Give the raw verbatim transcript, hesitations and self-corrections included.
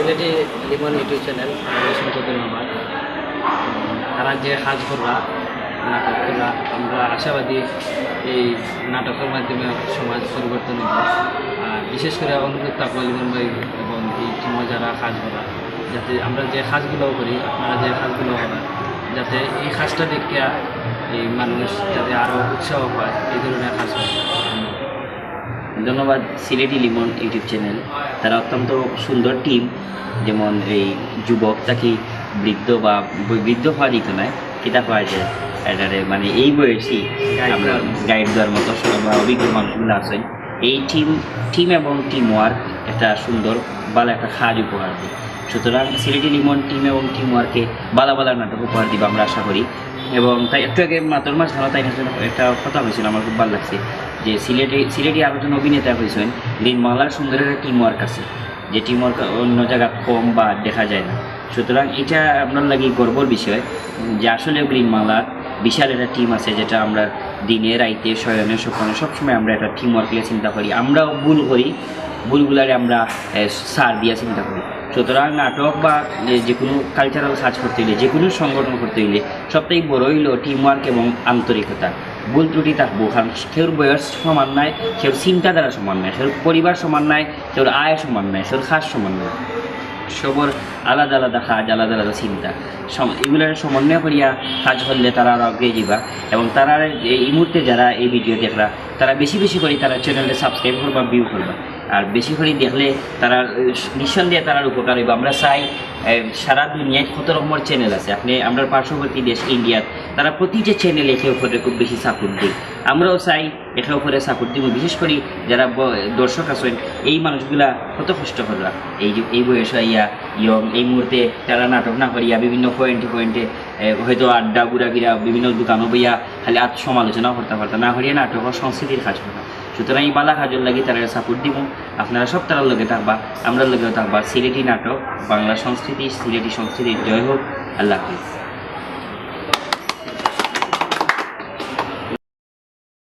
সিলেটি Limon YouTube channel, অসংখ্য ধন্যবাদ। তারা যে কাজ কররা, নাটক কররা, আমরা আশাবাদী এই নাটকের মাধ্যমে সমাজ পরিবর্তন হবে। আর বিশেষ করে অনুরোধ থাকবো লিমন ভাই এবং এই টিমও যারা কাজ কররা, যাতে আমরা যে কাজগুলো করি, আপনারা যে কাজগুলো করেন, যাতে এই কাজটা দেখিয়া এই মানুষ যাতে আরও উৎসাহ পায় এই ধরনের কাজ করে। ধন্যবাদ সিলেটি লিমন YouTube চ্যানেল, তারা অত্যন্ত সুন্দর টিম। যেমন এই যুবক থাকি বৃদ্ধ বা বৃদ্ধ হওয়া দিত না, কিতা পাওয়া যায় এটারে, মানে এই বয়সী গাইড আমরা দেওয়ার মতো। গাইড দেওয়ার মতো সব বা অভিজ্ঞ মানুষগুলো আছেন। এই টিম টিম এবং টিম ওয়ার্ক একটা সুন্দর ভালো একটা কাজ উপহার দেয়। সুতরাং সিলেটি লিমন টিম এবং টিম ওয়ার্কে ভালো ভালো নাটক উপহার দিবা আমরা আশা করি। এবং তাই একটু আগে মাতর মাঝখানে তাই একটা কথা হয়েছিল, আমার খুব ভালো লাগছে যে সিলেটি সিলেটি আরও জন অভিনেতা হয়েছেন, গ্রিন বাংলার সুন্দর একটা টিম ওয়ার্ক আছে, যে টিম ওয়ার্ক অন্য জায়গা কম বা দেখা যায় না। সুতরাং এটা আপনার লাগি গর্বর বিষয় যে আসলে গ্রিন বাংলার বিশাল একটা টিম আছে, যেটা আমরা দিনে রাইতে শয়নে স্বপনে সবসময় আমরা একটা টিম ওয়ার্ক নিয়ে চিন্তা করি। আমরাও ভুল করি, ভুলগুলারে আমরা এ, সার দিয়া চিন্তা করি। সুতরাং নাটক বা এ, যে কোনো কালচারাল কাজ করতে হইলে, যে কোনো সংগঠন করতে হইলে সবথেকে বড় হইল টিম ওয়ার্ক এবং আন্তরিকতা। ভুল ত্রুটি থাকবো, কারণ কেউর বয়স সমান নাই, কেউর চিন্তাধারা সমান নাই, কেউর পরিবার সমান নাই, কেউর আয় সমান নাই, কেউর কাজ সমান নাই। সবর আলাদা আলাদা কাজ, আলাদা আলাদা চিন্তা, সম- এগুলার সমন্বয় করিয়া কাজ করলে তারা আরও আগে যাবা। এবং তারা এই মুহূর্তে যারা এই ভিডিও দেখরা, তারা বেশি বেশি করে তারা চ্যানেলটা সাবস্ক্রাইব করবা, ভিউ করবা। আর বেশি করে দেখলে তারা এ, নিঃসন্দেহে তারার উপকার হইব। আমরা চাই এ, সারা দুনিয়ায় কত রকমের চ্যানেল আছে, আপনি আমরা পার্শ্ববর্তী দেশ ইন্ডিয়াত তারা প্রতিটা চ্যানেল একে অপরকে খুব বেশি সাপোর্ট দেয়। আমরাও চাই একে অপরে সাপোর্ট দিব। বিশেষ করে যারা ব- দর্শক আছেন, এই মানুষগুলা কত কষ্ট কররা এই যে এই বয়স আইয়া ইয়ং এই মুহূর্তে তারা নাটক না করিয়া বিভিন্ন পয়েন্টে পয়েন্টে হয়তো আড্ডা ঘুরাফিরা বিভিন্ন দোকানও বইয়া খালি আত্মসমালোচনা করতে পারতা না করিয়া নাটক ও সংস্কৃতির কাজ করতা। সুতরাং এই বালা কাজের লাগি তারা সাপোর্ট দিব। আপনারা সব তারার লগে থাকবা, আমরার লগেও থাকবা। সিলেটি নাটক, বাংলা সংস্কৃতি, সিলেটি সংস্কৃতির জয় হোক। আল্লাহ হাফিজ।